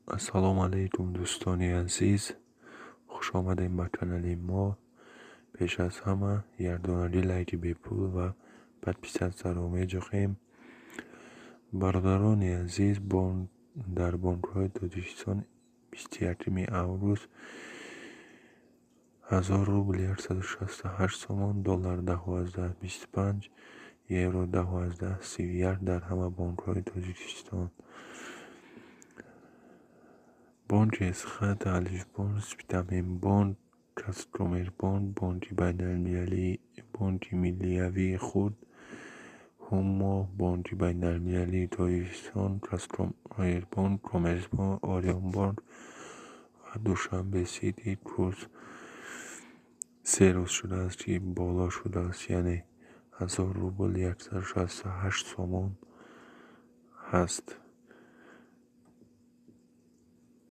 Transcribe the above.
Ассалому алайкум, дӯстони азиз, хушомадем ба канали мо. Пеш аз ҳама якдонаги лайки бепул ва подписаться-ро меҷухем. Бародарони азиз, дар бонкҳои Тоҷикистон 21 август 1000 рубл 168 сомон, доллар 10,25, евро 10,31 дар ҳама бонкҳои Тоҷикистон. Бонки Эсхат, Алифбонк, Спитаменбонк, Казкоммерцбонк, Бонки байналмилалӣ, Бонки миллиявии хурд, Ҳумо, Бонки байналмилалии Тоҷикистон, Казкоммерцбонк, Коммерцбонк, Ориёнбонк ва Душанбе Сити курс 3 рӯз шудааст, ки боло шудааст, яъне 1000 рубл 168 сомон ҳаст.